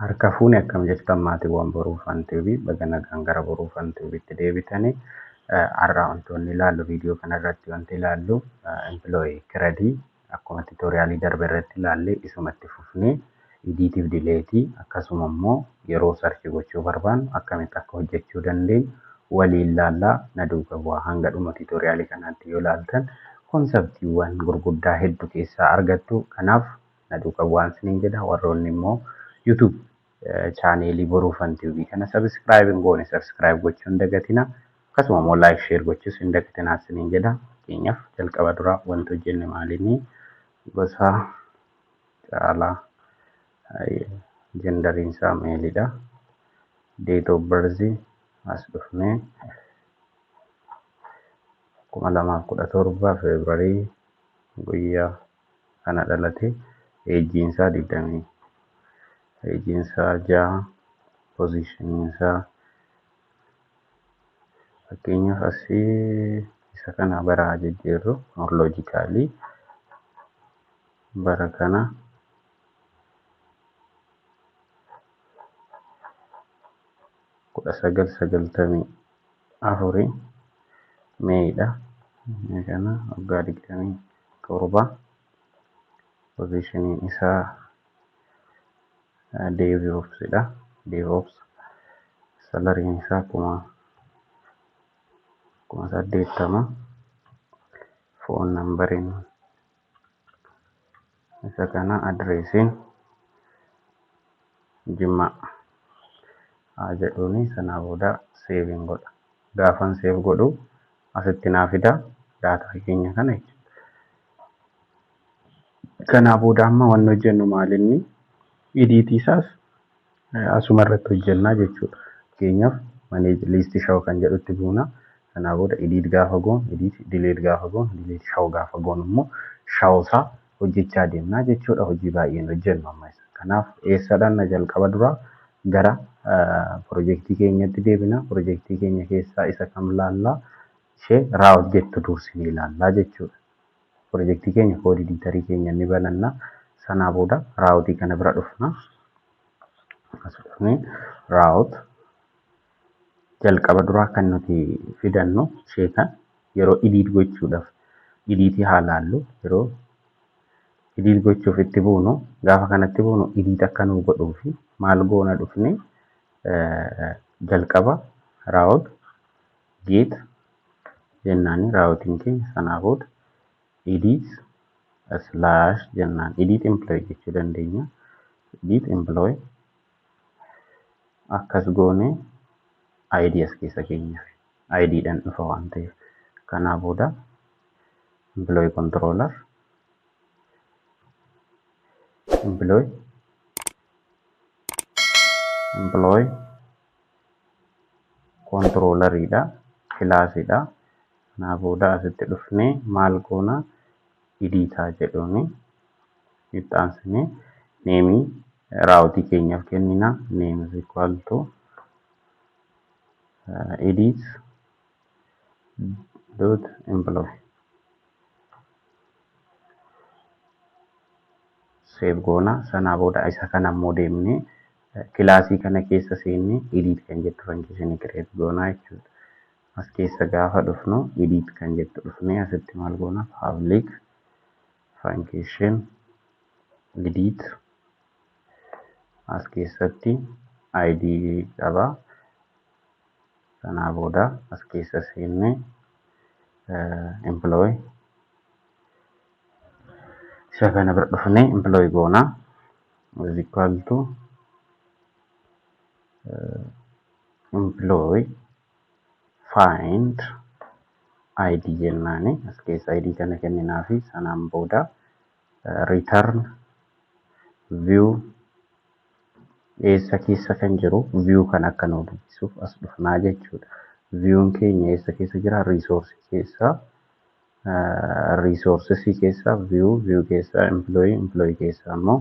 Harka fuune, akkam jirtan maatiiwwan Boruuf TV? Baga nagaan gara Boruuf TVtti deebitanii. Har'a wantoonni ilaallu, viidiyoo kanarratti wanti ilaallu, employee CRUD akkuma tutorialii darbe irratti ilaalle isumatti fufnee editiif deleteii, akkasuma immoo yeroo search gochuu barbaannu akkamitti akka hojjechuu dandeenyu waliin ilaallaa. Na duukaa bu'aa. Hanga dhuma tutorialii kanaatti yoo ilaaltan conceptiiwwan gurguddaa hedduu keessaa argattu. Kanaaf na duukaa bu'aan isiniin jedha. Warroonni immoo YouTube channelii Boruuf TV kana subscribe hin goone, subscribe gochuu hin dagatina. Akkasuma immoo like, share gochuus hin dagatinaa isiniin jedha. Fakkeenyaaf, jalqaba dura wanti hojjenne maalinni? Gosa Caalaa, genderiin isaa maleidha. Date of birth as dhufnee 2017 February guyyaa kana dhalate. Ageiin isaa 20, ageiin isaa 6, positioniin isaa fakkeenyaaf asii isa kana bara jijjiirru, logically bara kana 1994 Mayidha. Kana waggaa 27, positioniin isaa DevOpsidha. DevOps, salaryiin isaa 80,000, phone numberiin isa kana, addressiin Jimmaa haa jedhuuni. Sanaa booda saveiin godha. Gaafan save godhu asitti naa fida data keenya kana jechuudha. Kanaa booda amma wanni hojjennu maalinni? Editii isaas asuma irratti hojjennaa jechuudha. Fakkeenyaaf, manage list show kan jedhutti buuna. Sanaa booda edit gaafa goonu edit, delete gaafa goonu delete, show gaafa goonu immoo show isaa hojjechaa deemnaa jechuudha. Hojii baay'een hojjennu amma isa. Kanaaf eessadhaan na jalqaba duraa gara projectii keenyatti deebina. Projectii keenya keessaa isa kam laallaa? Ishee route jettu dursinee ilaallaa jechuudha. Projectii keenya code editorii keenya ni bananna. Sanaa booda routeii kana bira dhufna. As dhufnee route jalqaba duraa kan nuti fidannu ishee kan yeroo edit gochuudhaaf, editii haa laallu. Yeroo edit gochuuf itti buunu, gaafa kanatti buunu, edit akka nuu godhuu fi maal goona? Dhufne jalqaba route get jennaani routeiin keenya. Sanaa booda edit slash jennaan, edit employee jechuu dandeenya. Edit employee akkas goone, ID as keessa keenyaaf ID dhaan dhufa waan ta'eef. Kanaa booda employee controller, employee controlleriidha, classidha. Kanaa booda asitti dhufnee maal goona? Editaa jedhuuni itti aansinee nameii routeii keenyaaf kennina. Name is equal to edit dot employee. Save goona. Sanaa booda isa kana immoo deemnee classii kana keessa seennee edit kan jettu functionii create goonaa jechuudha. As keessa gaafa dhufnu, edit kan jettu dhufnee asitti maal goona? Public function edit, as keessatti id qaba. Sanaa booda as keessa seennee employee isa kana bira dhufnee employee goona, is equal to employee find id jennaani. As keessa id kana kenninaa fi sanaan booda return view. Eessa keessa kan jiru? View kan akka nu dubbisuuf as dhufnaa jechuudha. View'n keenya eessa keessa jira? Resource keessa, resources keessa view, view keessa employee, employee keessa immoo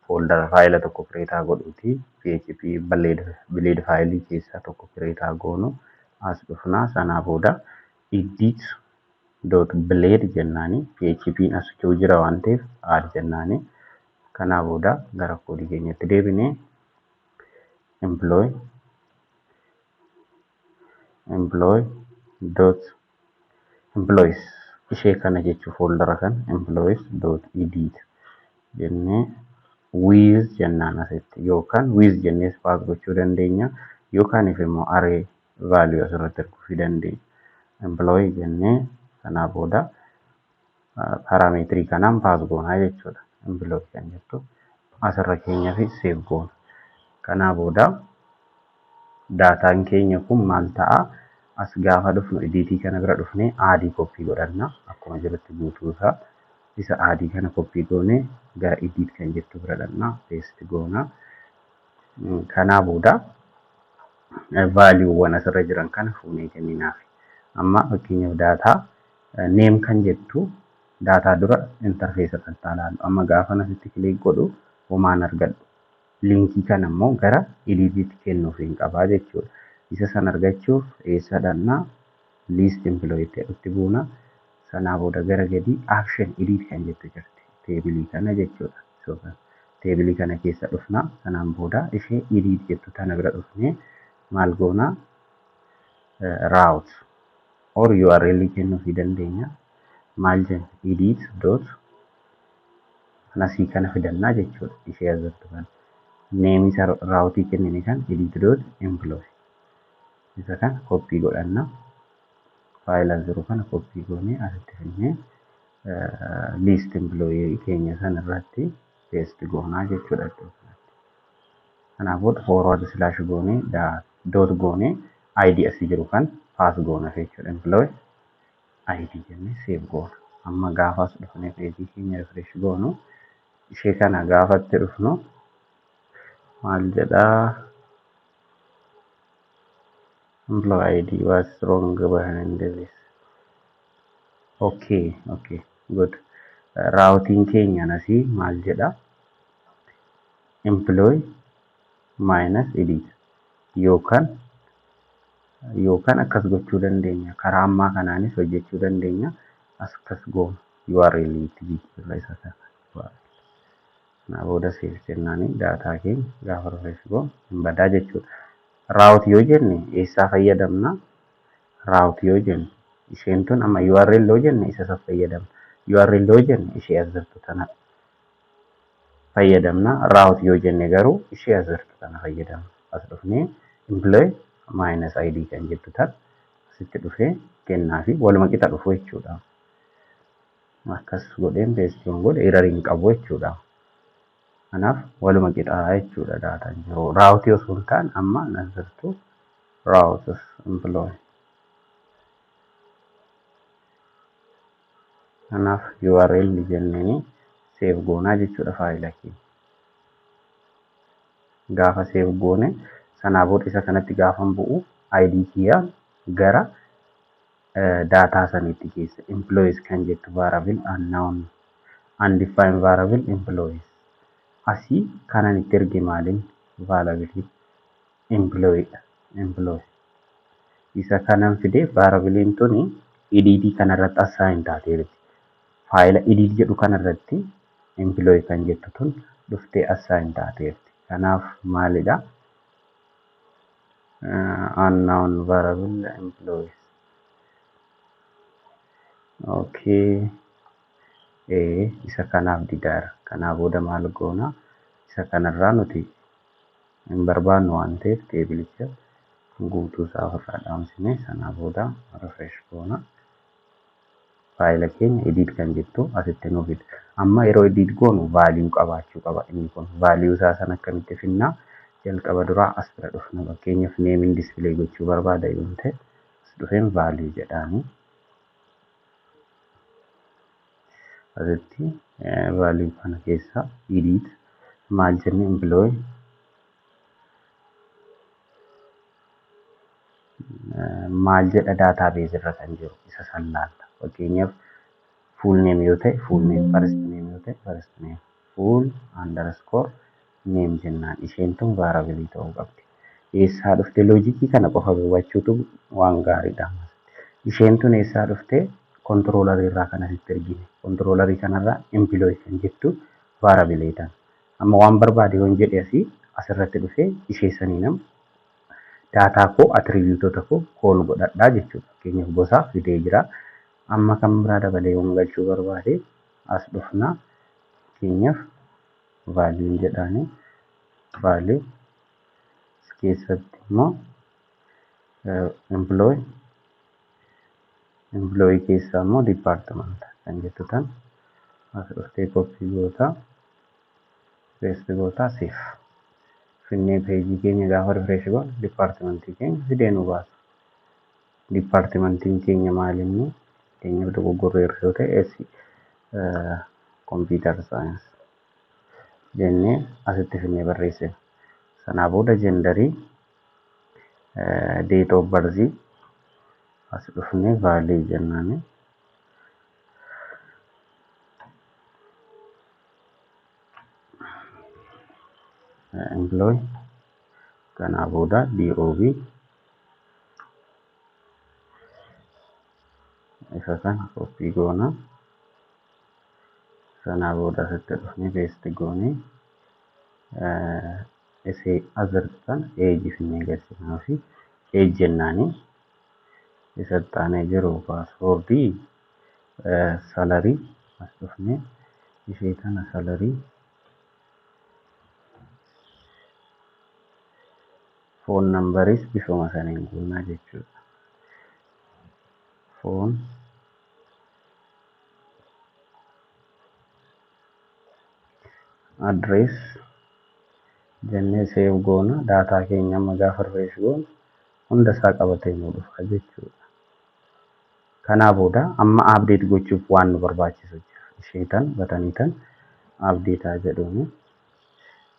folder faayila tokko create godhuuti. PHP blade fileii keessaa tokko create goonu. As dhufnaa, sanaa booda edit dot blade jennaani. PHP as jira waan ta'eef add jennaani. Kanaa booda gara codeii keenyatti deebinee Employee employee dot employees ishee kana jechuu foldera kan employees dot edit jennee with jennaan asitti yookaan with jennees pass gochuu dandeenya yookaan immoo array value asirratti erguufii dandeenya. Employee jennee sanaa booda parameetirii kanaan pass goonaa jechuudha. Employee kan jettu asirra keenya fi save goona. Kanaa booda daataan keenya kun maal ta'a? As gaafa dhufnu ediitii kana bira dhufnee aadii koppii godhanna. Akkuma jirutti guutuu isaa isa aadii kana koppii goonee gara edit kan jettu bira dhaqna. Paste goona. Kanaa booda vaaliiwwan asirra jiran kana fuunee kenninaaf. Amma fakkeenyaaf daataa name kan jettu daataa dura interface irratti ilaallu. Amma gaafa asitti click godhu homaan argadhu. Linkii kana immoo gara editiitti kennuuf hin qabaa jechuudha. Isa san argachuuf eessa dhaqnaa? List employee jedhutti buuna. Sanaa booda gara gadii action edit kan jettu jirti. Teebilii kana jechuudha. Teebilii kana keessa dhufna. Sanaan booda ishee edit jettu tana bira dhufnee maal goonaa? Route or URL kennuufii dandeenya. Maal jenna? Edit dot asii kana fidannaa jechuudha. Ishee as jirtu kana. Name isa raawutii kennine kan edit dot employee. Isa kana koppii godhanna. Faayila as jiru kana koppii goonee asitti fidnee list employee keenya sana irratti paste goonaa jechuudha iddoo kanatti. Kanaa booda forward slash goonee dot goonee ID asii jiru kan pass goona jechuudha. Employee ID jennee save goona. Amma gaafa as dhufnee peejii keenya refresh goonu ishee kana gaafatti dhufnu maal jedhaa? Employee ID was wrong behind this. Okay, good. Raawutiin keenya asii maal jedha? Employee minus edit yookaan akkas gochuu dandeenya. Karaa ammaa kanaanis hojjechuu dandeenya. Akkas goona. URL itti jijjiirra isa kana. Kanaa booda save jennaani daataa keenya gaafa refresh goonu hin badaa jechuudha. Route yoo jenne eessaa fayyadamna? Route yoo jenne isheen tun amma URL yoo jenne isa san fayyadamna. URL yoo jenne ishee as jirtu tana fayyadamna. Route yoo jenne garuu ishee as jirtu tana fayyadamna. As dhufnee employee minus ID kan jettu tan asitti dhufee kennaa fi waluma qixa dhufu jechuudha. Akkas godheen paste yoon godhe error hin qabu jechuudha. Kanaaf waluma qixaa jechuudha daataan jiru. Raawutii osoo hin taane amma as jirtu routes employee. Kanaaf URL jenneeni save goonaa jechuudha faayila keenya. Gaafa save goone sanaa booda isa kanatti gaafan bu'u ID kiyyaa gara daataa saniitti geessa. Employees kan jettu variable unknown undefined variable employees. Asii kanan itti erge maaliin variable employee dha. Employee. Isa kanan fide variableiin tuni edit kanarratti assign taateerti. Faayila edit jedhu kanarratti employee kan jettu tun dhuftee assign taateerti. Kanaaf maalidha? Unknown variable employees. Okay. Isa kanaaf didaara. Kanaa booda maal goona? Isa kanarraa nuti hin barbaannu waan ta'eef teebilicha guutuu isaa ofirraa dhaamsine sanaa booda refresh goona. Faayila keenya edit kan jettu asitti nuuf fida. Amma yeroo edit goonu value qabaachuu qaba inni kun. Value isaa sana akkamitti finnaa? Jalqaba duraa as bira dhufna. Fakkeenyaaf neemiin display gochuu barbaada yoo ta'e as dhufeen value jedhaani. Asitti value kana keessa edit maal jenne employee maal jedha database irra kan jiru isa san laalla. Fakkeenyaaf full name yoo ta'e full name, first name yoo ta'e first name, full underscore name jennaan isheen tun variable ta'uu qabdi. Eessaa dhufte loojikii kana qofa hubachuutu waan gaariidha. Isheen tun eessaa dhufte controller irraa kan asitti ergine. Controller kanarraa employee kan jettu variable tan. Amma waan barbaade yoon jedhe asii Asirratti dhufee ishee sanii nama daataa koo, attribute-oota koo call godhadhaa jechuudha. Fakkeenyaaf gosa fidee jira. Amma kan biraa dabalee yoon galchuu barbaade, as dhufnaa, fakkeenyaaf value jedhaanii, value keessatti immoo employee, employee keessaa immoo department kan jettu tan as dhuftee copy goota, paste goota, save finnee peejii keenya gaafa refresh goonu departmentii keenya fidee nu baasa. Departmentiin keenya maal inni? Fakkeenyaaf dogoggorreerra yoo ta'e, S computer science jennee asitti finnee barreessina. Sanaa booda genderii, date of birth, as dhufnee value jennaani. Employee kanaa booda DOB isa kana copy goona. Sanaa booda asitti dhufnee paste goonee isee asirratti kana age finnee galchinaa fi age jennaani. Isa itti jiru passwordii, salary, as dhufnee ishee kana salary, phone numberis bifuma saniin guunnaa jechuudha. Phone address jennee save goona. Daataa keenya amma gaafa refresh goonu hunda isaa qabatee nu dhufa jechuudha. Kanaa booda amma update gochuuf waan nu barbaachisu jira. Ishee tan buttonii tan update haa jedhuuni.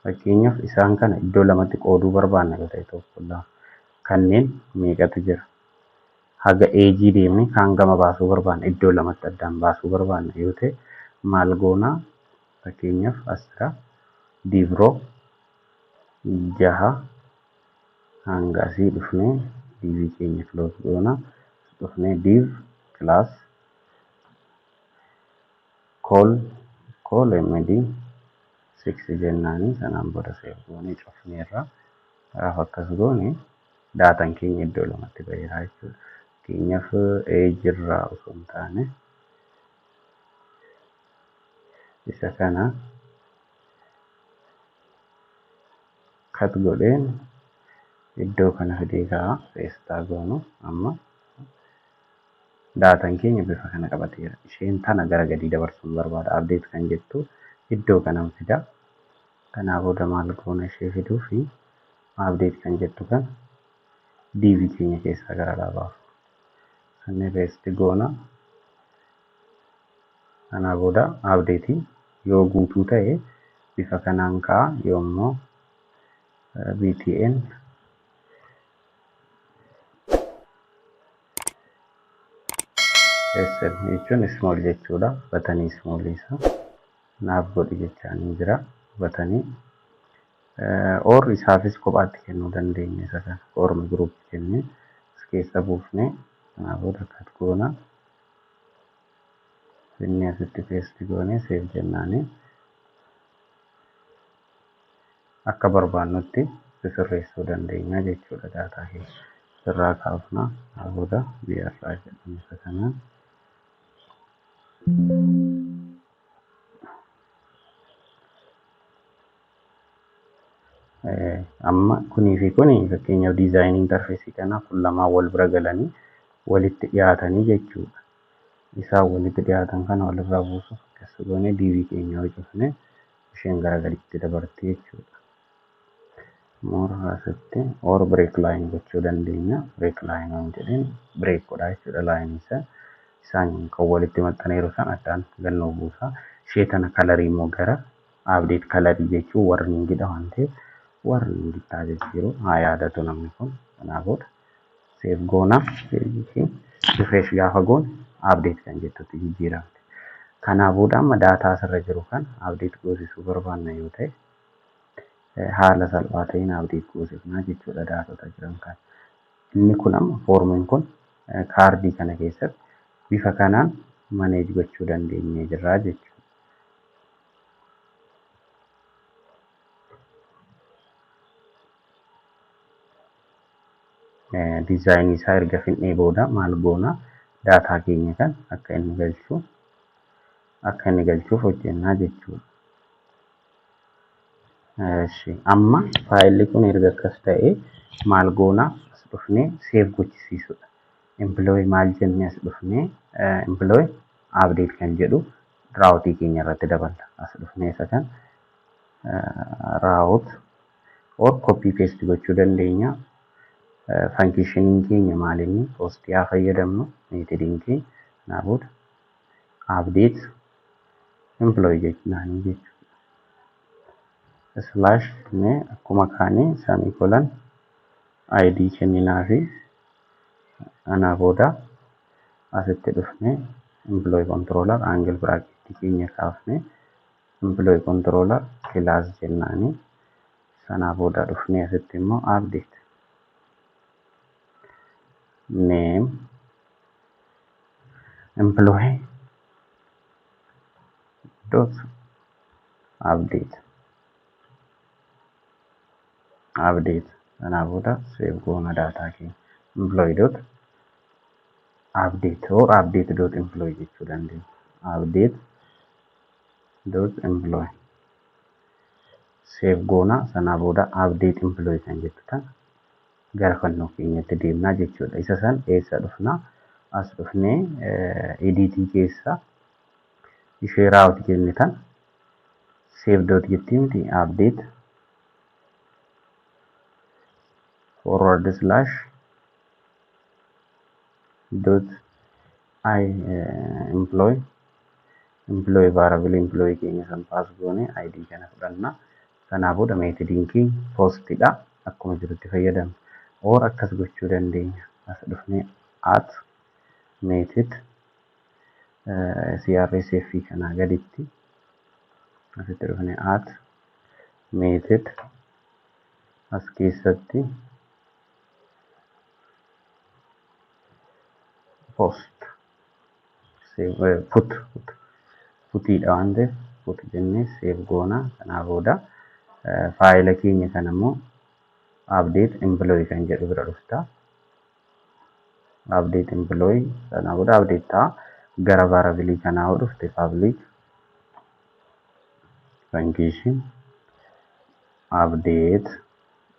Fakkeenyaaf isaan kana iddoo lamatti qooduu barbaanna yoo ta'e, tokko, lama, kanneen meeqatu jira? Haga ageii deemnee kaan gama baasuu barbaanna, iddoo lamatti addaan baasuu barbaanna yoo ta'e, maal goonaa? Fakkeenyaaf as jira, div row jaha, hanga asii dhufnee divii keenya close goona, dhufnee div class col col md 6 jennaanii, sanaan booda save goonee cufneerra. Gaafa akkas goone daataan keenya iddoo lamatti baheera jechuudha. Fakkeenyaaf age irraa osoo hin taane isa kana cut godheen iddoo kana fidee kaa'a, paste goonu, amma daataan keenya bifa kana qabateera. Isheen tana gara gadii dabarsuun barbaada. Update kan jettu iddoo kanan fida. Kanaa booda maal goona? Ishee fiduu fi update kan jettu kan div keenya keessaa gara alaa baafna. Sannii paste goona. Kanaa booda update yoo guutuu ta'e bifa kanaan ka'a, yoommoo BTN SM jechuun small jechuudha. Buttonii small isa naaf godhi jechaanii jira. Buttonii or isaafis kophaatti kennuu dandeenya, isa kana form group jennee as keessa buufnee, kanaa booda cut goona. Inni asitti paste goonee save jennaanii akka barbaannutti sirreessuu dandeenya jechuudha daataa keenya. Sirraa kaafna, kanaa booda BR jedhamu isa kanaan. Amma kunii fi kuni, fakkeenyaaf designii interfaceii kanaa kun lamaan wal bira galanii walitti dhiyaatanii jechuudha. Isaan walitti dhiyaatan kana walirraa buusuuf akkas goonee divii keenya yoo cufne isheen gara gaditti dabarti jechuudha. More asitti or break line gochuu dandeenya. Break line waan jedheen break godhaa jechuudha line isa. Isaan kan walitti maxxaneeru san addaan gannoo buusa. Ishee tana colorii immoo gara update colorii jechuun warningidha waan ta'eef warningitti haa jijjiiru, haa yaadatu namni kun. Kanaa booda save goona, refresh gaafa goone update kan jettutti jijjiiramte. Kanaa booda amma daataa asirra jiru kan update goosisuu barbaanna yoo ta'e, haala salphaa ta'een update goosifnaa jechuudha daatota jiran kana. Inni kun amma formiin kun cardii kana keessatti bifa kanaan manage gochuu dandeenyee jirra jechuudha. Diizaayinii isaa erga fixnee booda maal goona? Daataa keenya kan akka inni galchuuf hojjennaa jechuudha. Eshi, amma faayilli kun erga akkas ta'e maal goona? As dhufnee save gochisiisudha. Employee maal jennee as dhufnee employee update kan jedhu routeii keenya irratti daballa. As dhufnee isa kan route or copy paste gochuu dandeenya. Functioniin keenya maal inni? Postii haa fayyadamnu, methodiin keenya kanaa booda update employee jennaanii jechuudha. Slash jennee akkuma kaanii semicolon, id kenninaa fi kanaa booda asitti dhufnee employee controller angle bracket keenya kaafnee employee controller class jennaanii, sanaa booda dhufnee asitti immoo update name employee dot update, sanaa booda save goona daataa keenya, employee dot update or update dot employee jechuu dandeenya. Update dot employee save goona, sanaa booda update employee kan jettu tan gara fannoo keenyatti deemnaa jechuudha. Isa san eessa dhufnaa? As dhufnee editii keessa ishee route jenne tan save dot jettii miti, update forward slash dot i employee, employee variable employee keenya san pass goone id kana fudhanna. Sanaa booda methodiin keenya postidha, akkuma jirutti fayyadamna. Or akkas gochuu dandeenya, as dhufnee at method CRSF kanaa gaditti asitti dhufnee at method as keessatti post, put, putiidha waan ta'eef put jennee save goona. Kanaa booda faayila keenya kana immoo update employee kan jedhu bira dhufta. Update employee sanaa booda update ta'a. Gara variable kanaa yoo dhufte public function update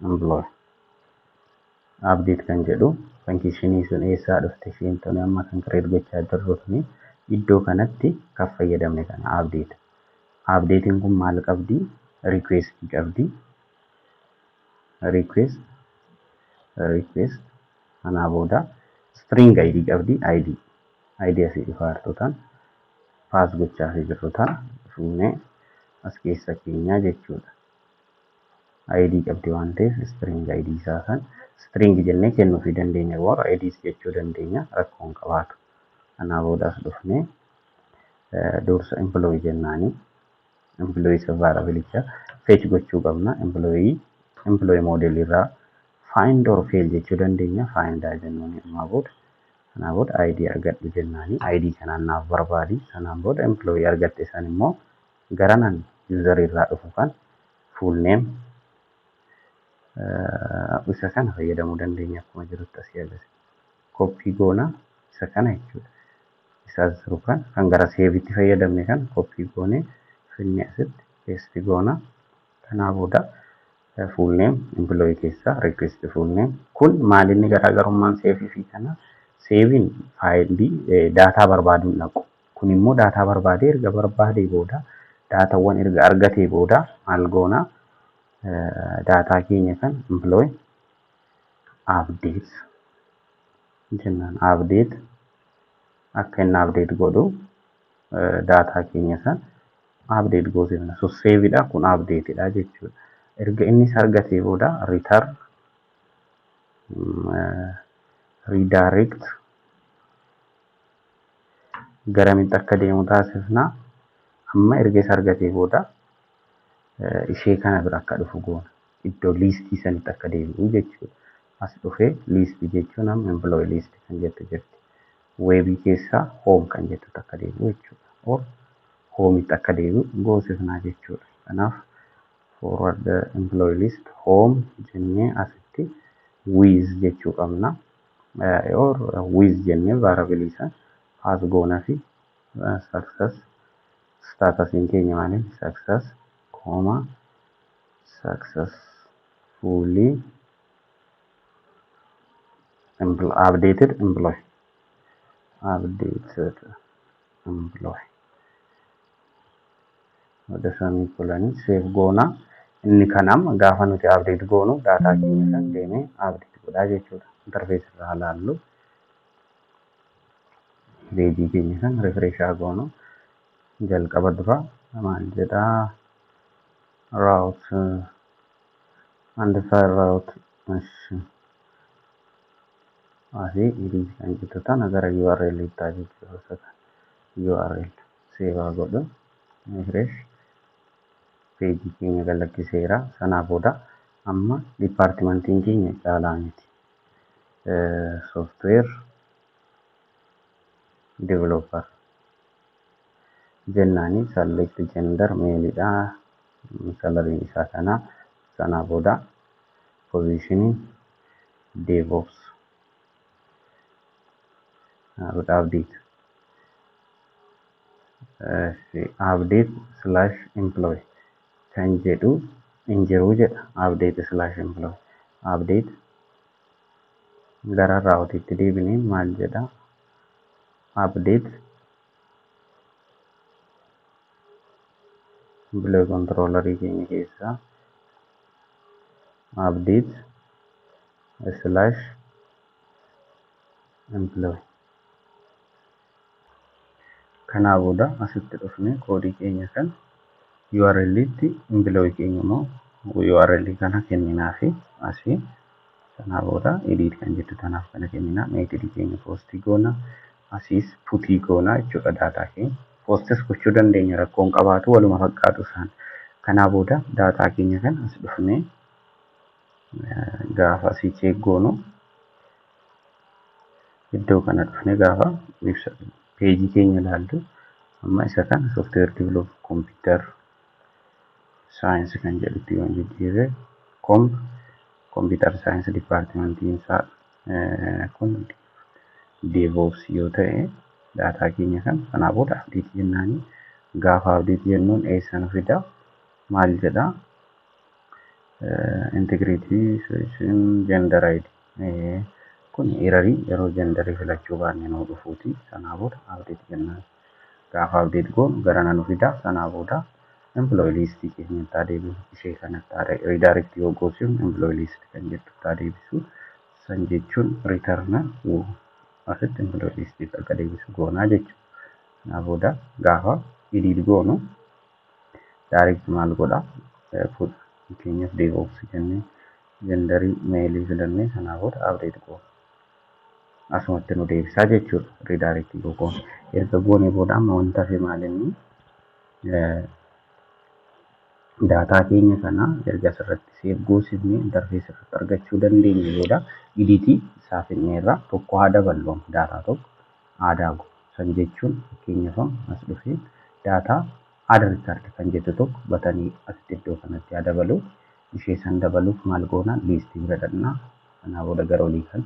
employee, update kan jedhu functionii sun eessaa dhufte? Isheen tuni amma kan create gochaa jirru tuni iddoo kanatti kan fayyadamne kana update. Updatein kun maal qabdi? Request qabdi. Request kanaa booda string id qabdi, id asii dhufaa jirtu tan pass gochaa jirru tan fuunee as keessa keenyaa jechuudha. Id qabdi waan ta'eef string id isaa san string jennee kennuufii dandeenya, warra IDs jechuu dandeenya, rakkoo hin qabaatu. Kanaa booda as dhufnee dursa employee jennaani, employee isa variabilicha fetch gochuu qabna. Employee model irraa find or fail jechuu dandeenya. Find haa jennuun ammaa booda, kanaa booda id argadhu jennaani, id kanaan naaf barbaadi. Sanaan booda employee argatte san immoo garanan user irraa dhufu kan full name isa kana fayyadamuu dandeenya, akkuma jirutti asii agarsiisa. Copy goona isa kana jechuudha. Isa as jiru kan gara saveitti fayyadamne kan copy goone finne asitti paste goona. Kanaa booda full name employee keessaa request full name kun maalinni garaagarummaan saveii fi kana? Saveiin faayilii daataa barbaaduun dhaqu. Kun immoo daataa barbaadee, erga barbaadee booda, daataawwan erga argatee booda maal goona? Daataa keenya kan employee update jennaan, update akka inni update godhu daataa keenya san update goosifna. So saveidha, kun updateidha jechuudha. Erga innis argatee booda return redirect garamitti akka deemu taasifna. Amma erga isa argatee booda ishee kana bira akka dhufu goona. Iddoo listii sanitti akka deebi'u jechuudha. As dhufee listii jechuun amma employee list kan jettu jirti. Webii keessaa home kan jettutti akka deebi'u jechuudha. Or homeitti akka deebi'u goosifnaa jechuudha. Kanaaf forward employee list home jennee asitti With jechuu qabna. Or with jennee variable isa pass goona fi success statusiin keenya maali? Success comma successfully updated employee, updated employee ወደ semicolon save goona. Inni kanam gaafa nuti update goonu daataa keenya san deemee update godhaa jechuudha. Interface irraa laallu, peejii keenya san refresh haa goonu. Jalqaba dura maal jedhaa? Route undefined route. Asii edit kan jettu tana gara URL itti jechuudha. URL save haa godhu, refresh, peejii keenya galakkiseera. Sanaa booda amma dipaartimentiin keenya caalaa miti. Software developer jennaani, select gender maleidha. Salariin isaa kana. Sanaa booda positioning DevOps update, update slash employee kan jedhu hin jiru jedha. Update slash employee, update gara raawwatiitti deebinee maal jedha? Update employee controllerii keenya keessaa update slash employee. Kanaa booda asitti dhufnee koodii keenya kan URL tti employee keenya immoo URL kana kenninaa fi asii. Sanaa booda edit kan jettu tanaaf kana kenninaa, meetodii keenya poostii goona, asiis putii goona jechuudha. Daataa keenya poostis gochuu dandeenya, rakkoon qabaatu, waluma fakkaatu isaan. Kanaa booda daataa keenya kan as dhufnee gaafa asii check goonu, iddoo kana dhufnee gaafa peejii keenya ilaallu, amma isa kana software develop computer science kan jedhutti yoo jijjiirre, computer science departmentiin isaa kun DevOps yoo ta'e, daataa keenya kan sanaa booda update jennaani. Gaafa update jennuun eessa nu fida? Maal jedha? Integrity solution gender ID kun errorii yeroo genderii filachuu baanne nuu dhufuuti. Sanaa booda update jennaan, gaafa update goonu gara nu fida. Sanaa booda employee list keenya itti deebisu, ishee kanatti redirect yoo goosifnu employee list kan jettu itti deebisu. San jechuun return asitti employee list akka deebisu goonaa jechuudha. Sanaa booda gaafa edit goonu direct maal godha? Fakkeenyaaf DevOps jennee genderii maleii filannee sanaa booda update goona. Asumatti nu deebisaa jechuudha redirect yoo goone. Erga goone booda amma wanta hafe maal inni? Daataa keenya kana erga asirratti save goosifnee interface irratti argachuu dandeenye booda editii isaa finneerra, tokko haa daballu, daataa tokko aadaa goonu. San jechuun fakkeenyaaf as dhufee daataa add record kan jettu tokko batanii asitti iddoo kanatti haa dabalu. Ishee san dabaluuf maal goona? Liistii bira dhaqnaa. Sanaa booda gara olii kan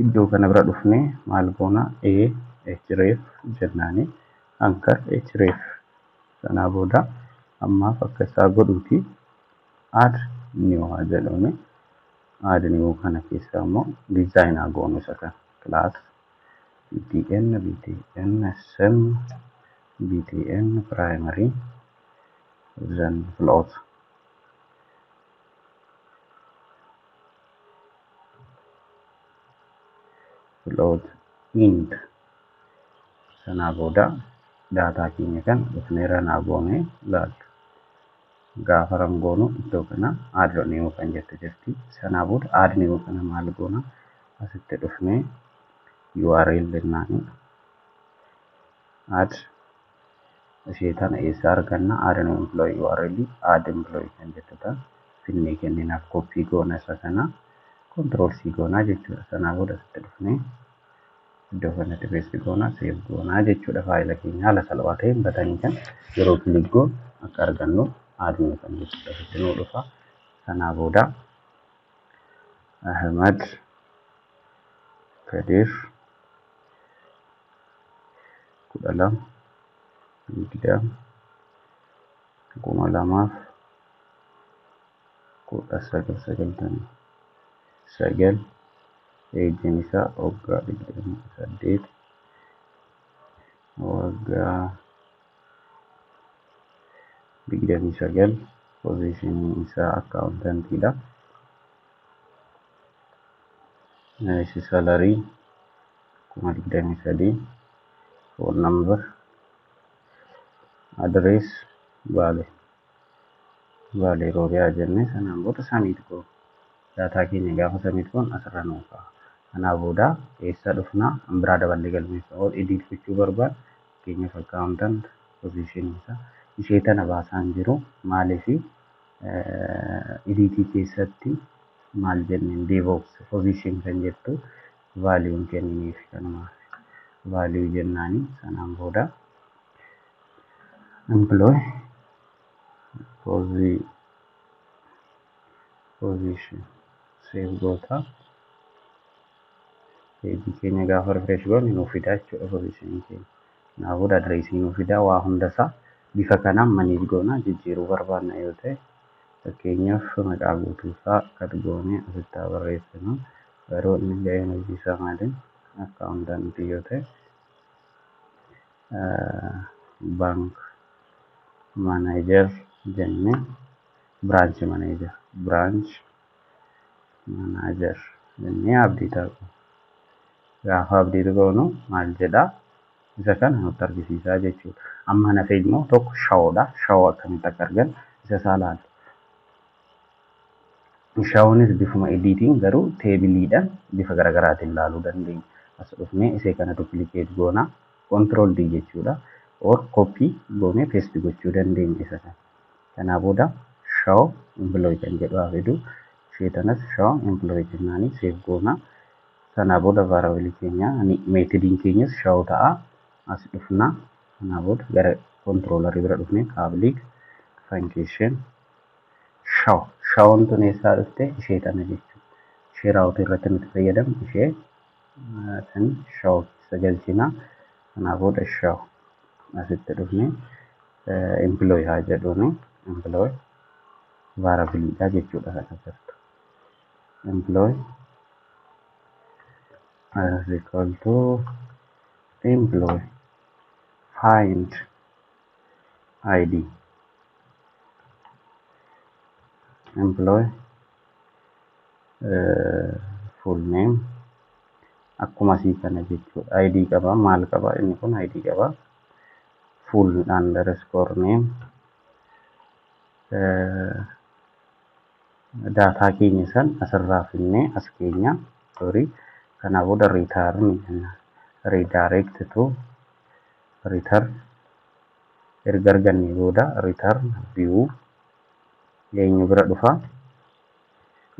iddoo kana bira dhufnee maal goona? A href jennaani, anchor href. Sanaa booda ammaaf akka isaa godhuuti add new haa jedhuuni. Add new kana keessa immoo design haa goonu isa kana, class btn btn sm btn primary, then float float int. Sanaa booda daataa keenya kan dhufnee run goonee ilaallu. Gaafa run goonu iddoo kana add new kan jettu jirti. Sanaa booda add new kana maal goona? Asitti dhufnee URL jennaani, add ishee tana eessa arganna? Add new employee URL add employee kan jettu tan finnee kenninaaf, koppii goona, isa kana control C goonaa jechuudha. Sanaa booda asitti dhufnee iddoo kanatti paste goonaa, save goonaa jechuudha. Faayila keenya haala salphaa ta'een batanii kan yeroo click goonu akka argannu add new kan jettu asitti nuu dhufa. Sanaa booda Ahmad Kadir 12/20 1999, ageiin isaa waggaa 28, waggaa 29, positionii isaa accountantiidha. Salary 23,000, phone number, address Baale Baalee Roobiyaa jennee sanaan booda submit goona. Data keenya gaafa submit goonu asirra nuu ka'a. Kanaa booda eessa dhufnaa? Kan biraa daballee galmeessa ol edit gochuu barbaanne, fakkeenyaaf accountant positionii isaa ishee tana baasaan jiru. Maaliifi editii keessatti maal jenneen DevOps position kan jettu valueun kenniniif, kanumaaf value jennaani. Sanaan booda employee position save goota. Pageii keenya gaafa refresh goone nuu fida jechuudha positionii keenya. Kanaa booda addressii nuu fida, waa hundasaa bifa kanaan manage goona. Jijjiiruu barbaanna yoo ta'e, fakkeenyaaf maqaa guutuusaa cut goonee asitti haa barreessinu. Garuu inni gaheen hojii isaa maali? Accountantii yoo ta'e, bank manager jennee branch manager, branch manager jennee update haa goonu. Gaafa update goonu maal jedhaa? Isa kana nutti argisiisaa jechuudha. Amma hafe immoo tokko showdha. Show akkamitti akka argan isa isaa ilaalla. Shownis bifuma editiin garuu tableiidhaan bifa garaagaraatiin ilaaluu dandeenya. As dhufnee isee kana duplicate goona. Control D jechuudha. Or copy goonee paste gochuu dandeenya isa kana. Kanaa booda show employee kan jedhu haa fidu. Ishee tanas show employee jennaanii save goona. Sanaa booda variable keenya methodiin keenyas show ta'a. As dhufna. Kanaa booda gara controllerii bira dhufnee public function show. Shown tun eessaa dhufte? Ishee tana jechuudha. Ishee routeii irratti nuti fayyadamnu ishee kan show keessa galchina. Kanaa booda show asitti dhufnee employee haa jedhuuni, employee variableiidha jechuudha kan asirratti. Employee is equal to employee find id employee full name akkuma asii kana jechuudha. ID qaba, maal qaba inni kun? ID qaba. Full underscore name, data keenya san asirraa finnee as keenya, sorry. Kanaa booda return jenna. Redirect to return erga argannee booda return view eenyu bira dhufa?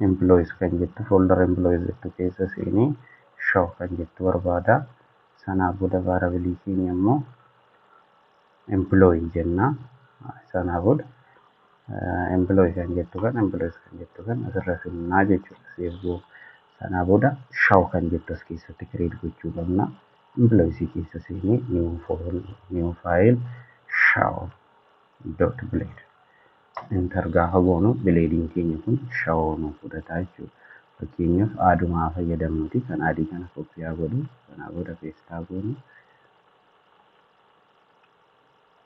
Employees kan jettu, folder employees jettu keessa seenee show kan jettu barbaada. Sanaa booda variableii keenya immoo employee jenna. Sanaa booda employee kan jettu kan employees kan jettu kan asirra finnaa jechuudha. Save goona. Sanaa booda show kan jettu as keessatti create gochuu qabna. Employees keessa seenee new file show dot blade, enter gaafa goonu bladeiin keenya kun show nuuf fudhata jechuudha. Fakkeenyaaf aadumaa fayyadamnuti kan adii kana copy haa godhu. Sanaa booda paste haa goonu.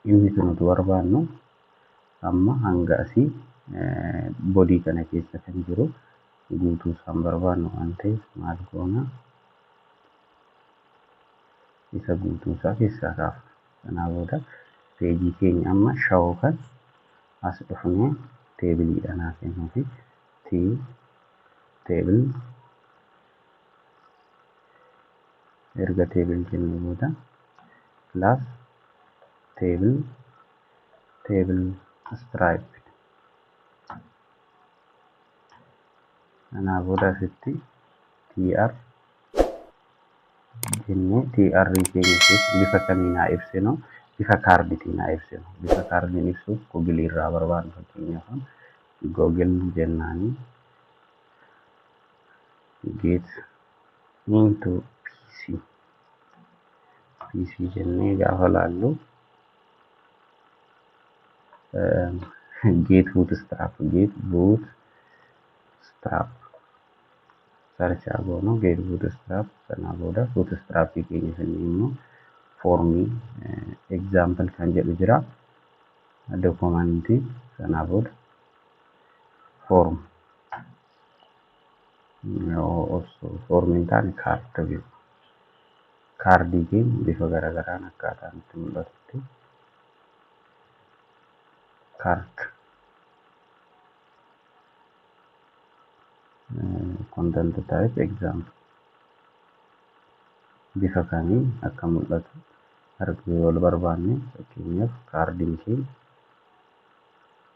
Inni kun nuti barbaannu amma hanga asii bodyii kana keessa kan jiru guutuu isaan barbaannu waan ta'eef maal goona? Isa guutuu isaa keessaa kaafna. Sanaa booda pageii keenya amma show kan as dhufnee tableiidhaan haa kennuufi. T table erga table jennee booda class table, table striped. Kanaa booda asitti tr jennee tr keenya keessa bifa kamiin haa ibsinu? Bifa cardiitiin haa ibsinu. Bifa cardiin ibsuuf Googleii irraa barbaannu, fakkeenyaaf Google jennaanii. Get into PC. PC jennee gaafa laallu get bootstrap, get bootstrap search goonu, get bootstrap. Sanaa booda bootstrap keenya finnee immoo foormii example kan jedhu jira, dokumentii sanaa booda form, foormiin taane kaarta view, kaardii keenya bifa garagaraan akkaataa nutti mul'atutti card content type example bifa kamiin akka mul'atu arguu yoo barbaanne, fakkeenyaaf kaardiin keenya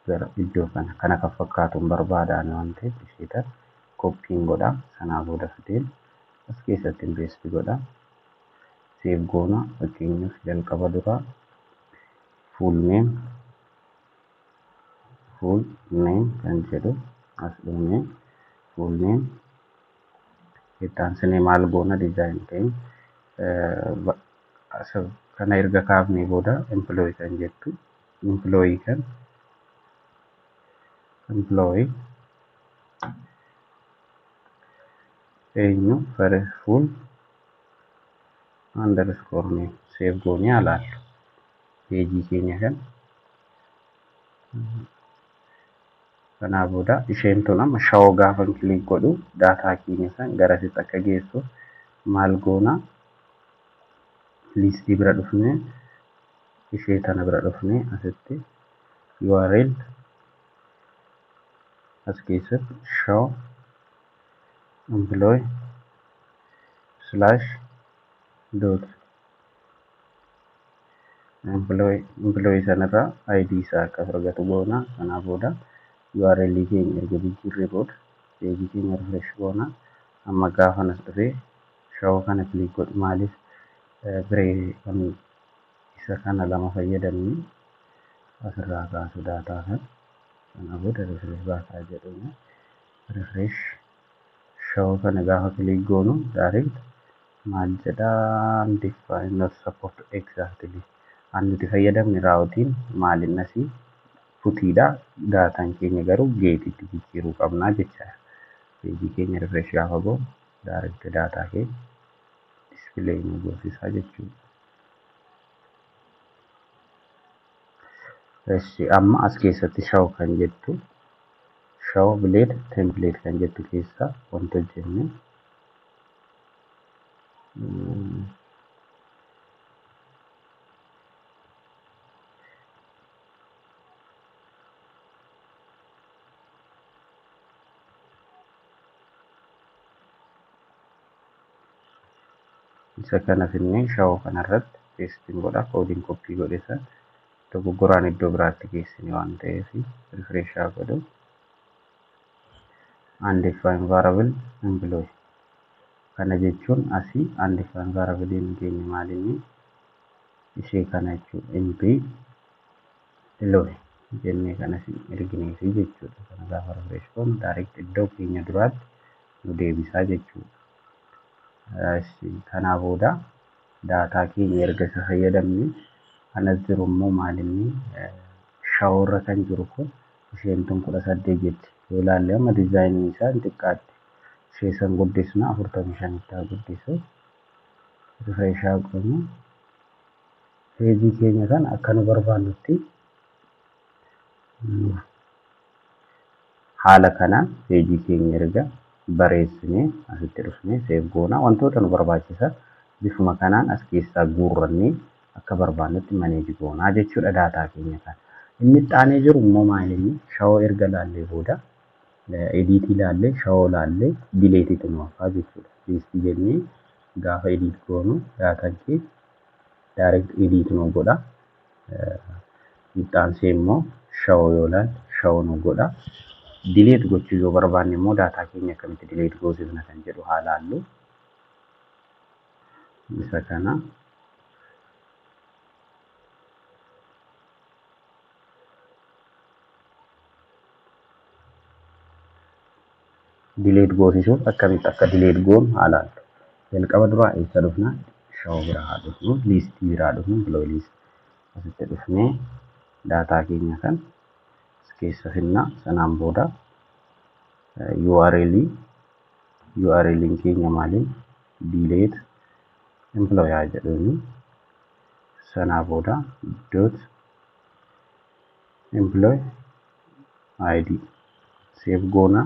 gara iddoo kana kana kan fakkaatuun barbaadaan waan ta'eef ishee tan koppiin godha. Sanaa booda fideen as keessatti paste godha, save goona. Fakkeenyaaf jalqaba duraa full name, full name kan jedhu as dhufnee full name itti aansinee maal goona? Design keenya kana erga kaafnee booda employee kan jettu, employee kan employee eenyu, full underscore name. Save goonee alaallu peejii keenya kan. Kanaa booda isheen tun amma show gaafan click godhu daataa keenya san garasitti akka geessu maal goona? Liistii bira dhufnee, ishee tana bira dhufnee, asitti URL as keessatti show employee slash dot employee, employee sanarraa ID isaa akka argatu goona. Sanaa booda URL keenya erga jijjiirree booda peejii keenya refresh goona. Amma gaafa as dhufee show kana click godhu, maaliif biree kan isa kana lama fayyadamne asirraa kaasu daataa kan. Sanaa booda refresh baasaa jedhuun refresh show kana gaafa click goonu direct maal jedhaa? Undefined, not support exactly. An nuti fayyadamne raawutiin maalin asii putiidha, daataan keenya garuu getitti jijjiiruu qabnaa jechaadha. Peejii keenya refresh gaafa goonu direct daataa keenya display nu goosisaa jechuudha. Eshi, amma as keessatti show kan jettu, show blade template kan jettu keessa wanti hojjenne isa kana finnee show kanarratti pasting godha. Koodiin koppii godhe san dogoggoraan iddoo biraatti geessine waan ta'eef refresh haa godhu. Undefined variable employee kana jechuun asii undefined variable keenya maalinni ishee kana jechuudha, employee jennee kanas ergineefi jechuudha. Kana gaafa refresh goonu direct iddoo keenya duraatti nu deebisaa jechuudha. Kanaa booda daataa keenya erga isa fayyadamne kanas jiru immoo maalinni showerra kan jiru kun isheen tun 18 jetti. Yoo ilaalle amma diizaayiniin isaa hin xiqqaatti. Ishee san guddisna, 45tti haa guddisu. Refresh haa goonu. Peejii keenya kan akka nu barbaannutti haala kanaan peejii keenya erga bareessinee asitti dhufnee save goona. Wantoota nu barbaachisan bifuma kanaan as keessaa guurrannee akka barbaannutti manage goonaa jechuudha daataa keenya kana. Inni itti aanee jiru immoo maalinni show erga laallee booda ediitii laallee, show laallee, deleteiitu nu hafaa jechuudha. Liistii jennee gaafa edit goonu daataan keenya direct edit nu godha. Itti aansee immoo show yoo laalle show nu godha. Delete gochuu yoo barbaanne immoo daataa keenya akkamitti delete goosifna kan jedhu haa laallu. Isa kana Delete goosisuuf akkamitti akka delete goonu haa ilaallu. Jalqaba duraa eessa dhufna? Show biraa haa dhufnu, liistii biraa dhufnu, employee list. Asitti dhufnee daataa keenya kan as keessa finna. Sanaan booda URL URL keenya maaliin delete employee haa jedhuuni. Sanaa booda dot employee ID save goona.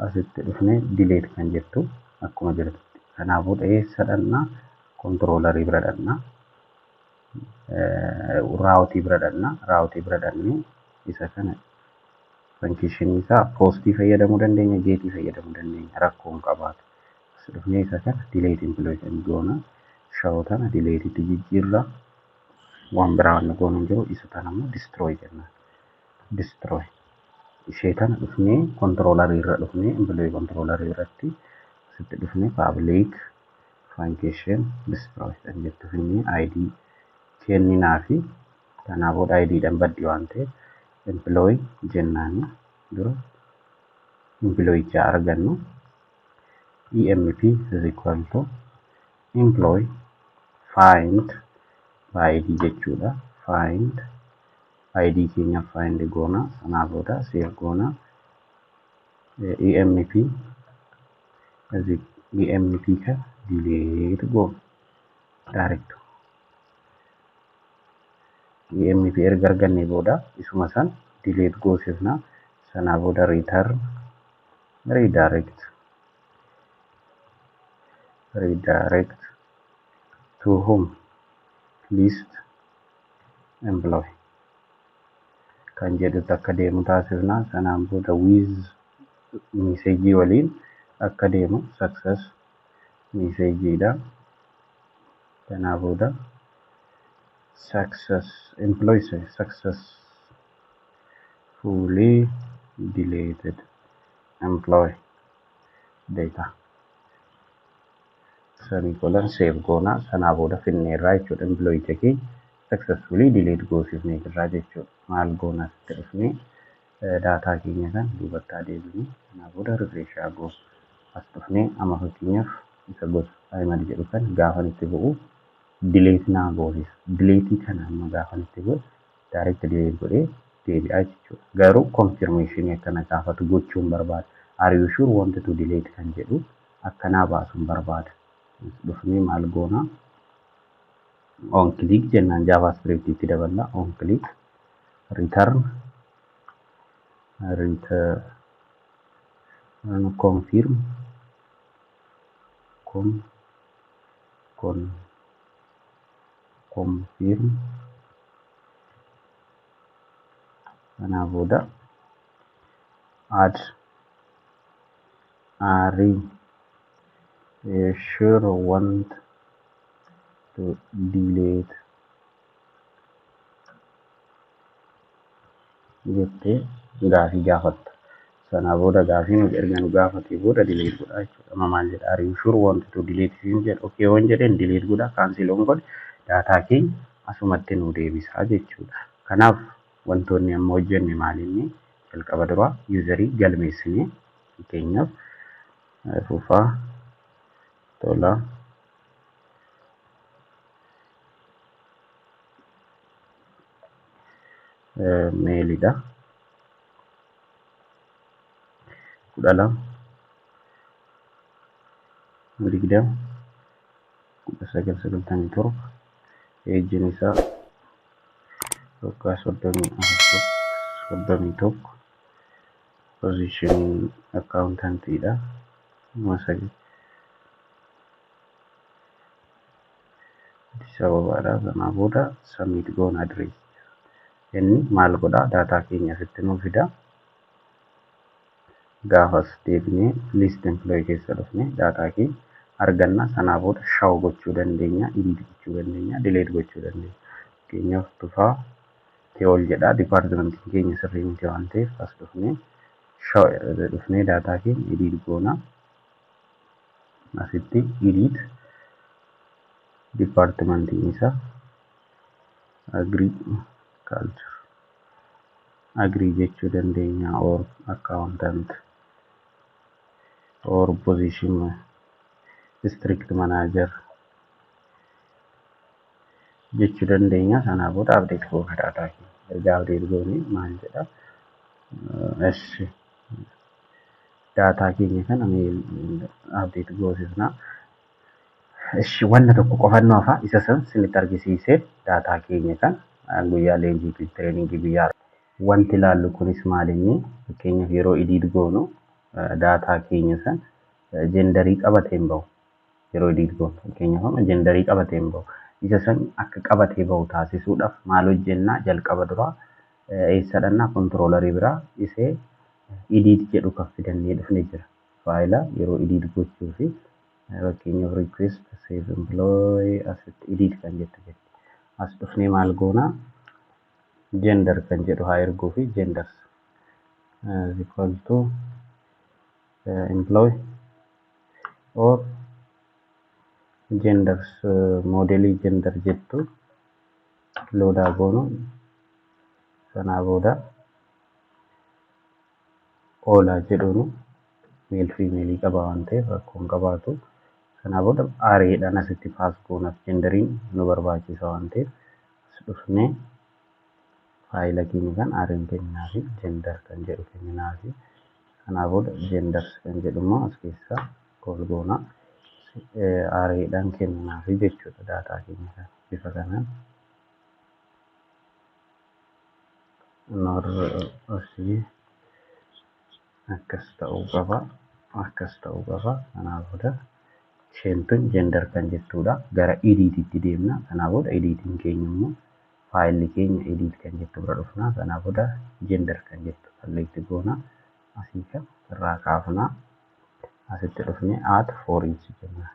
Asitti dhufnee delete kan jettu akkuma jirtutti. Kanaa booda eessa dhaqnaa? Controllerii bira dhaqnaa. Raawutii bira dhaqnaa. Raawutii bira dhaqnee isa kana function isaa postii fayyadamuu dandeenya, geetii fayyadamuu dandeenya. Rakkoo hin qabaatu. As dhufnee isa kana delete employee kan goona. Show tana delete'itti jijjiirra. Waan biraa wanni goonu hin jiru. Isa tana immoo destroy jennaan. Destroy. Ishee tana dhufnee controllerii irra dhufnee employee controllerii irratti asitti dhufnee public function destroy kan jettu finnee ID kenninaa fi kanaa booda ID dhaan baddi waan ta'eef employee jennaani dura employeecha argannu EMP is equal to employee find by ID jechuudha. Find ID keenya find goona, sanaa booda save goona. EMP EMP kan delete goona direct. EMP erga argannee booda isuma san delete goosifna. Sanaa booda return redirect to whom list employee kan jedhutti akka deemu taasifna. Sanaan booda with message waliin akka deemu success messageedha. Kanaa booda success employee successfully deleted employee data semicolon save goona. Sanaa booda finneerraa jechuudha. Employee keenya successfully delete goosifnee jirraa jechuudha. Maal goona? Asitti dhufnee daataa keenya kan duubatti adeemnee sanaa booda refresh goona. As dhufnee amma fakkeenyaaf isa gosa Ahimad jedhu kan gaafan itti bu'u delete naa goosisa. Delete kana amma gaafan itti bu'u direct delete godhee deebi'aa jechuudha. Garuu confirmation akkana gaafatu gochuun barbaada. Are you sure want to delete kan jedhu akkanaa baasuun barbaada. Dhufnee maal goona? On click jennaan, JavaScript itti daballa. On click return confirm con con confirm. Kanaa booda add are you sure want to delete jettee gaafii gaafatta. Sanaa booda gaafii nu erga nu gaafatee booda delete godha jechuudha. Amma maal jedha? Are you sure want to delete siin jedha. Okay yoon jedheen delete godha. Cancel yoon godhe daataa keenya asumatti nu deebisaa jechuudha. Kanaaf wantoonni amma hojjenne maalinni? Jalqaba duraa userii galmeessinee, fakkeenyaaf Fufaa Tolaa meelidha. 12 20 1997, eejjiin isaa waggaa 34, 31, position accountantiidha. 9,000 Addis Ababaadha. Sanaa booda submit goona address. Inni maal godhaa? Daataa keenya asitti nuu fida. Gaafas deebinee list employee keessa dhufnee daataa keenya arganna. Sanaa booda show gochuu dandeenya, edit gochuu dandeenya, delete gochuu dandeenya. Fakkeenyaaf Tufaa Teewol jedha. Dipaartimentiin keenya sirrii miti waan ta'eef as dhufnee show dhufnee daataa keenya edit goona. Asitti edit dipaartimentiin isaa agriculture agri jechuu dandeenya or accountant. Or position district manager jechuu dandeenya. Sanaa booda update goona daataa keenya. Erga update goone maal jedha? Eshi, daataa keenya kana update goosifna. Eshi, wanna tokko qofannoo hafa, isa san sinitti argisiisee daataa keenya kan guyyaa leenjii fi trainingii guyyaa wanti ilaallu kunis maal inni, fakkeenyaaf yeroo edit goonu daataa keenya san genderii qabatee hin bahu. Yeroo edit goonu, fakkeenyaaf amma genderii qabatee hin bahu. Isa san akka qabatee bahu taasisuudhaaf maal hojjennaa? Jalqaba duraa eessa dhannaa? Controllerii biraa isee edit jedhu kan fidannee dhufne jira. Faayila yeroo edit gochuu fi fakkeenyaaf request save employee asitti edit kan jettu jirti. As dhufnee maal goonaa? Gender kan jedhu haa erguu fi genders is equal to employee or genders modelii gender jettu loadaa goonu. Sanaa booda oolaa jedhuunu male femaleii qaba waan ta'eef rakkoo hin qabaatu. Sanaa booda arraydhaan asitti pass goonaaf, genderiin nu barbaachisa waan ta'eef as dhufnee faayila keenya kan arrayn kenninaafi, gender kan jedhu kenninaafi. Sanaa booda genders kan jedhu immoo as keessaa call goona, arraydhaan kenninaafi jechuudha daataa keenya kan bifa kanaan. Asii akkas ta'uu qaba, akkas ta'uu qaba. Sanaa booda isheen tun gender kan jettuudha. Gara editiitti deemna. Sanaa booda editiin keenya immoo faayilli keenya edit kan jettu bira dhufna. Sanaa booda gender kan jettu select goona. Asii kan irraa kaafna. Asitti dhufne at for each jenna.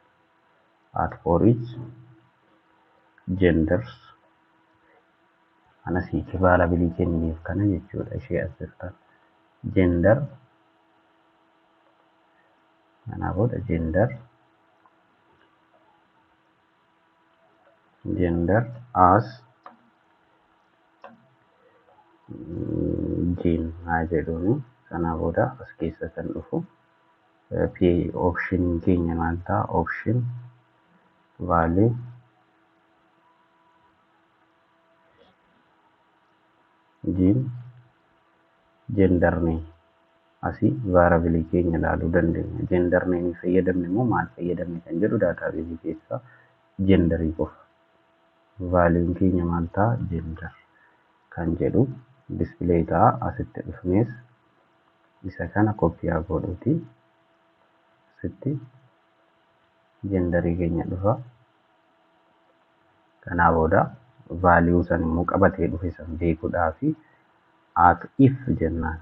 At for each genders anas variableii kennineef kana jechuudha, ishee as jirtan gender. Kanaa booda gender as gen haa jedhuuni. Sanaa booda as keessa kan dhufu option keenya maal ta'a? Option value gen gender name. Asii variableii keenya ilaaluu dandeenya. Gender name fayyadamne immoo maal fayyadamne kan jedhu database keessaa genderii qofa. Valueun keenya maal ta'a? Gender kan jedhu display ta'a. Asitti dhufnees isa kana copy haa godhuuti. Asitti genderii keenya dhufa. Kanaa booda value san immoo qabatee dhufe san beekuudhaafi at if jennaan.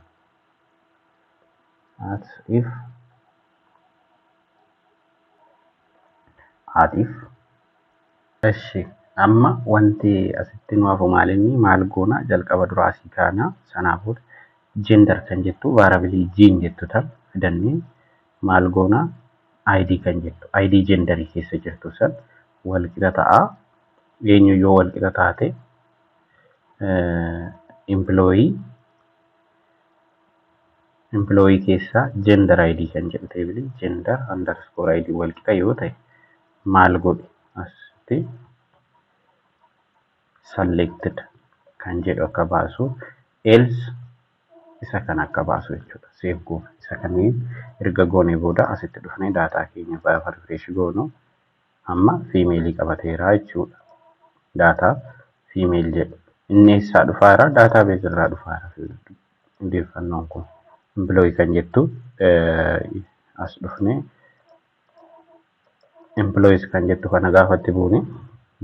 At if, at if. Eshi, amma wanti asitti nu hafu maalinni? Maal goona? Jalqaba duraa asii kaana. Sanaa booda gender kan jettu variableii gen jettu tan fidannee maal goona? ID kan jettu, ID genderii keessa jirtu san wal qixa ta'a. Eenyu yoo wal qixa taate? Employee keessaa gender ID kan jedhu tableii gender underscore ID wal qixa yoo ta'e maal godhi? Asitti selected kan jedhu akka baasu, else isa kana akka baasu jechuudha. Save goona. Isa kanneen erga goonee booda asitti dhufnee daataa keenya gaafa refresh goonu amma femaleii qabateera jechuudha. Daataa female jedhu. Inni eessaa dhufaara? Database irraa dhufaara odeeffannoon kun. Employee kan jettu as dhufnee employees kan jettu kana gaafa itti buune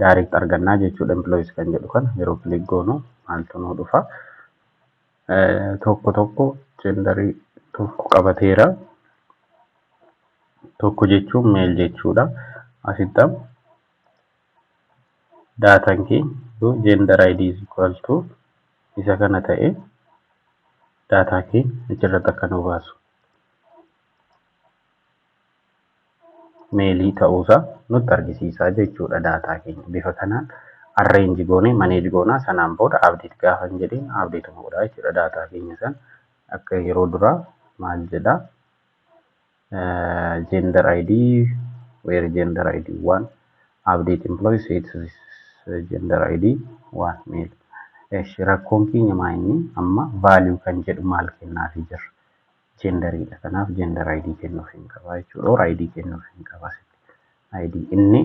direct argannaa jechuudha. Employees kan jedhu kana yeroo click goonu maaltu nuu dhufa? Tokko tokko genderii tokko qabateera. Tokko jechuun male jechuudha. Asitti daataan keenya gender ID is equal to isa kana ta'e daataa keenya achirratti akka nu baasu maleii ta'uusaa nutti argisiisaa jechuudha daataa keenya. Bifa kanaan arrange goonee manage goonaa. Sanaan booda update gaafa hin jedhiin update godhaa jechuudha daataa keenya san. Akka yeroo duraa maal jedhaa? Gender ID where gender ID 1, update employee set gender ID 1 male. Eshi, rakkoon keenya maa inni amma value kan jedhu maal kennaafii jirra? Genderiidha. Kanaaf gender ID kennuuf hin qaba jechuudha. Or ID kennuuf hin qaba. ID inni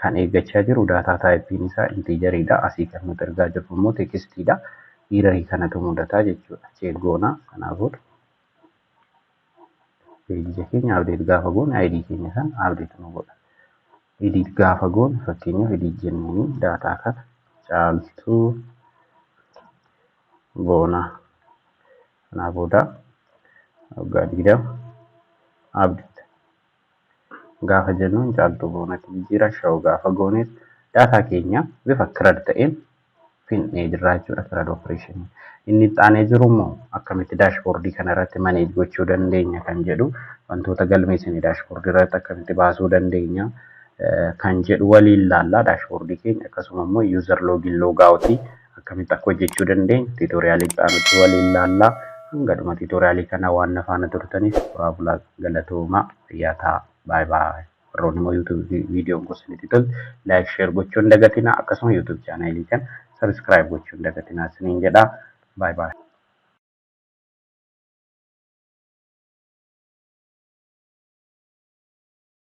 kan eeggachaa jiru data typeiin isaa integeriidha. Asii kan nuti argaa jirru immoo textiidha. Errorii kanatu mudataa jechuudha. Check goona. Kanaafuu peejija keenya update gaafa goone ID keenya kan update nu godha. Edit gaafa goone, fakkeenyaaf edit jennuuni data kana Caaltuu Boonaa. Kanaa booda waggaa 20, update gaafa jennuun Caaltuu Boonatti jijjiira. Show gaafa goones data keenya bifa CRUD ta'een finnee jirra jechuudha, CRUD operation. Inni itti aanee jiru immoo akkamitti dashboardii kana irratti manage gochuu dandeenya kan jedhu, wantoota galmeessine dashboardii irratti akkamitti baasuu dandeenya kan jedhu waliin laallaa. Dashboardii keenya akkasuma immoo user login logoutii akkamitti akka hojjechuu dandeenya tutorialii itti aanutti waliin laallaa. Hanga dhuma tutorialii kana waan na faana turtaniif bu'aa bulaa, galatoomaa, fayyaa ta'aa, baay'ee baay'ee. Warroonni immoo YouTube viidiyoon kun isinitti tolte like, share gochuu hin dagatinaa. Akkasuma YouTube channelii kana subscribe gochuu hin dagatinaa isiniin jedhaa. Baay'ee baay'ee.